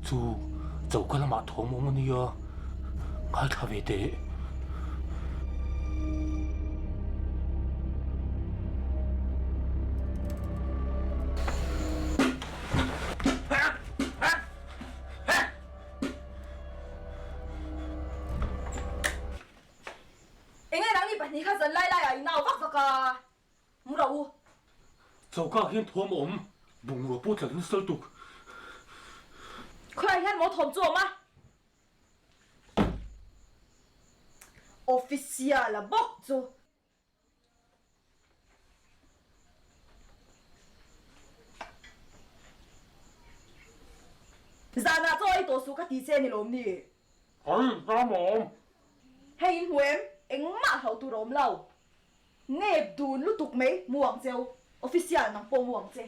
Chu choka lamah thawm awm a nia, ngaithla ve teh. Enge nangni pahnih kha zan lai laiah i nau vak vak a, mu rawh u. Choka hian thawm a awm, bungrua pawh tla nasa lutuk. Khawiah hian maw thawm chu a awm a? Official a bawk chu. Zanah chaw ei tawh suh ka ti che ni lawm ni? Hei zam a awm. Hei in hmu em? Engmah hlauh tur a awm lo. Nep dun lutuk mai mu ang cheu. Official nang pawh mu ang che.